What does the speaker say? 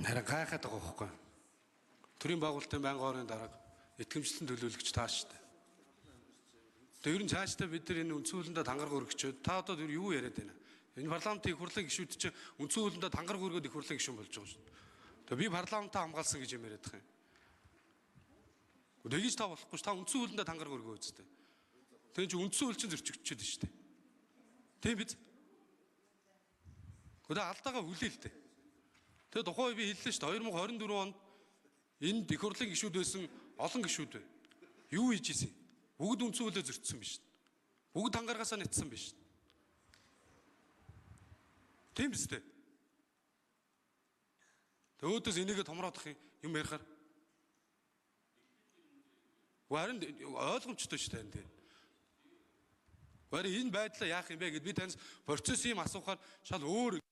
Харин гайхаад байгаа байхгүй. Төрийн байгуулалтын байнгын орын дарга итгэмжлэн төлөөлөгч тааш штэ. Тэгээ ер нь цаашдаа бид нар энэ үндсэн хуулиндаа тангараг өргөчөөд та одоо тэр юу яриад байна? Энэ парламентын их хурлын гишүүд чинь үндсэн хуулиндаа тангараг өргөөд их хурлын гишүүн болж байгаа шүү дээ. Тэгээ би парламентаа хамгаалсан гэж юм яриад байгаа юм. Тэгэж та болохгүй ш. Та үндсэн хуулиндаа тангараг өргөө үсттэй. Тэгээ чи үндсэн хууль чинь зөрчигдчихэд шүү дээ. Тийм биз? Гэхдээ алдаагаа хүлээл л дээ. Тэгээ тухайн үе би хэллээ шүү дээ. 2024 онд энд их хурлын гишүүд байсан олон гишүүд бай. Юу хийж ийсэн? Бүгд үндсэн хуулиа зөрчсөн биш. Бүгд тангаргаасаа нэтсэн биш. Тийм биз дээ. Тэгээ өөдөөс энийгээ томроодох юм ярихаар. Харин ойлгомжтой шүү дээ энэ. Харин энэ байдлаа яах юм бэ гэд би таньс процесс юм асуухаар шал өөр.